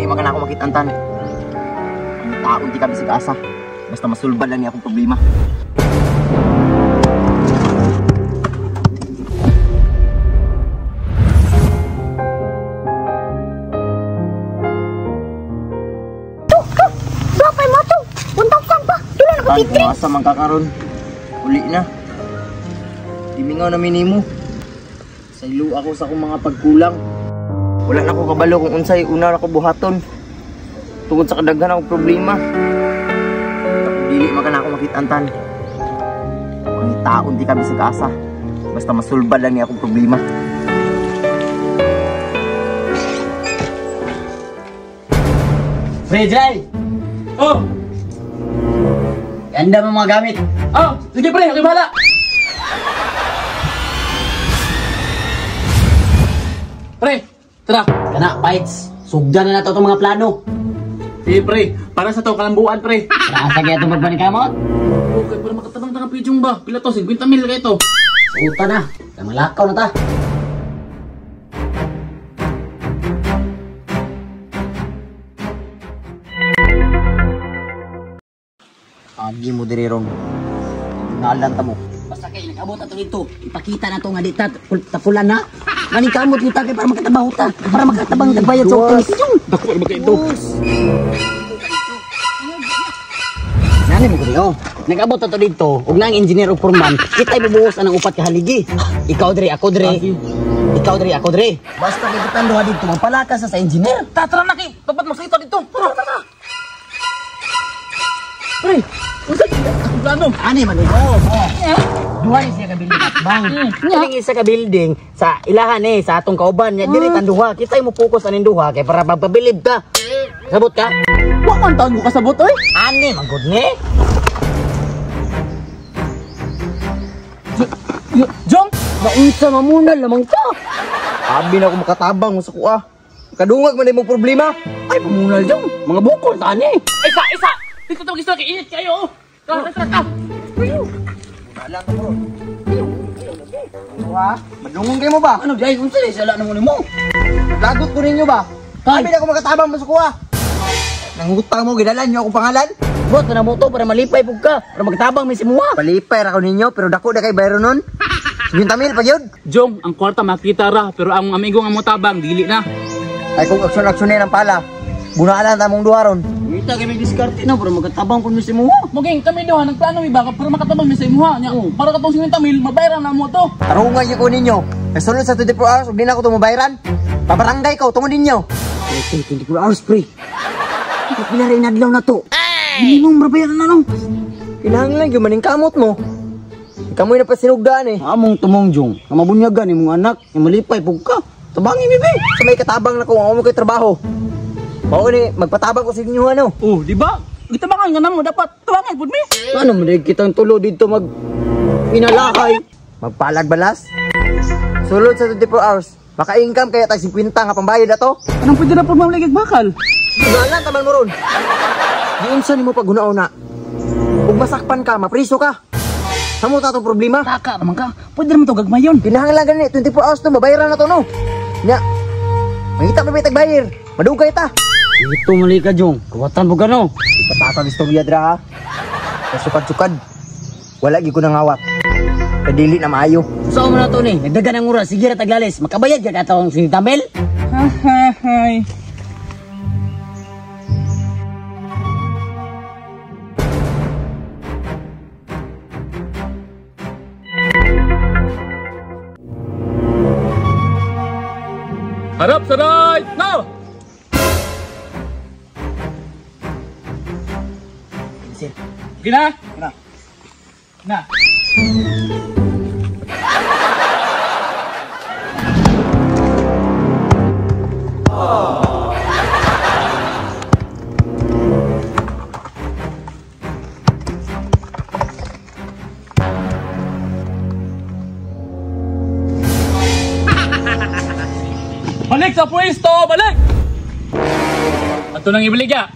Dili man ka na ako makitantan. Ang taon di kami sa asa. Basta masulbad lang niya akong problema. Bakit mo to? 1,000 pa. Tulo na ko Tan, kung asa man kakaron. Uli na. Dimingaw na minimo. Saylo ako sa akong mga pagkulang. Wala na ko kabalo kung unsay una ra ko buhaton. Tungod sa kadaghan akong problema. Dili man ka na ako makitantan. Ang taon di kami sa asa. Basta masulbad lang niya akong problema. Pre, Jai! Oh! Ganda mo mga gamit. Oh! Sige pre, ako bahala! Pre, tara! Kana, fights. Sugdan na nato itong mga plano. Sige pre, para sa to kalambuan pre. Para sa kaya itong pagpanikamot. Okay, para makatabang-tangang pidyong ba? Pila to, 50 mil kayo to. Suta na. Namalakaw na ta. Agi mo diri ron. Ngalan ta mo. Basta kay nag-abot ato dito. Ipakita na to nga di ta tapulan na. Manikamot kita kay para makatrabaho ta. Para makatabang nagbayad sa utang. Dako ba kay ito? Nani mo gud oh. Nag-abot ato dito ug nang engineer ug foreman, kita ibubuhos anang upat ka haligi. Ikaw diri, ako diri. Ikaw diri, ako diri. Basta kay kitang duha dito magpalakas sa engineer. Tara na kay, dapat masakita dito. Tara, tara. Pre, unsa akong plano? Ani man ito. Duha ni siya ka building at bang. Kaning isa ka building sa ilahan eh sa atong kauban nya diri tan duha. Kita mo focus aning duha kay para magpabilib ka. Sabot ka? Wa man taon ko kasabot oy. Ani man gud ni. Jong, Maunsa mamunal lamang ka. Abi na ako makatabang sa kuha. Kadungag man imong problema. Ay pamunal jong, mga bukol ta ani. Isa, isa. Dito to gusto kay init kayo. Tara, tara, tara. Wala ta mo. Ha? Madungong kayo mo ba? Ano jay, unsa ni sala namo nimo? Lagot ko ninyo ba? Tay. Abi na ako makatabang sa kuha. Nangutang mo gidalan niyo akong pangalan. Bot na mo to para malipay pug ka, para magtabang may simuha. Palipay ra ko ninyo pero dako na kay bayro nun. 50 mil pag yun. Jong, ang kwarta makita ra pero ang amigo nga mo tabang dili na. Ay kung aksyon-aksyon ang pala. Bunaalan ta mong duha ron. Kita kay may diskarte na para magtabang pud mi simuha. Muging kami duha nagplano mi ba para makatabang mi sa imuha nya. Para katong 50 mil mabayaran na mo to. Tarungan niyo ko ninyo. Kasulod sa 24 hours ug di na ako tumubayaran. Pabarangay ko tungod ninyo. Okay, 24 hours pre. Pila rin adlaw na to. Minimum ra bayaran na no. Kinahanglan gyud maning kamot mo. Kamoy na pasinugdaan eh. Among tumong jong, nga mabunyagan imong anak, nga malipay pug ka. Tabangi mi be. Sa may katabang na ko ang mo kay trabaho. Mao ni magpatabang ko sa inyo ano. Oh, di ba? Gitabangan nga namo dapat tabangan pud mi. Ano man day kitang tulo dito mag inalahay. Magpalag balas. Sulod sa 24 hours. Maka-income kaya tag 50 nga pambayad ato. Anong pwede na pud mamligig bakal? Wala taman mo ron. Giunsa nimo pag hunaon na. Ug masakpan ka, mapriso ka. Samo ta tong problema? Taka naman ka. Pwede naman to gagmayon. Kinahanglan gani 24 hours to mabayaran na to no. Nya. Mangita pa may tagbayar. Madugay ta. Ito mali ka jong, kawatan mo gano. Ipataka istorya dra ha. Kasukad-sukad. Wala gyud ko nangawat. Kadili na maayo. Saan mo na to ni? Nagdagan ang oras, sige ra taglalis. Makabayad ka katong sinitamel. Hay. Harap sa right now. Sir. Okay na? Na. Na. Balik sa pwesto! Balik! Ato nang ibalik ya.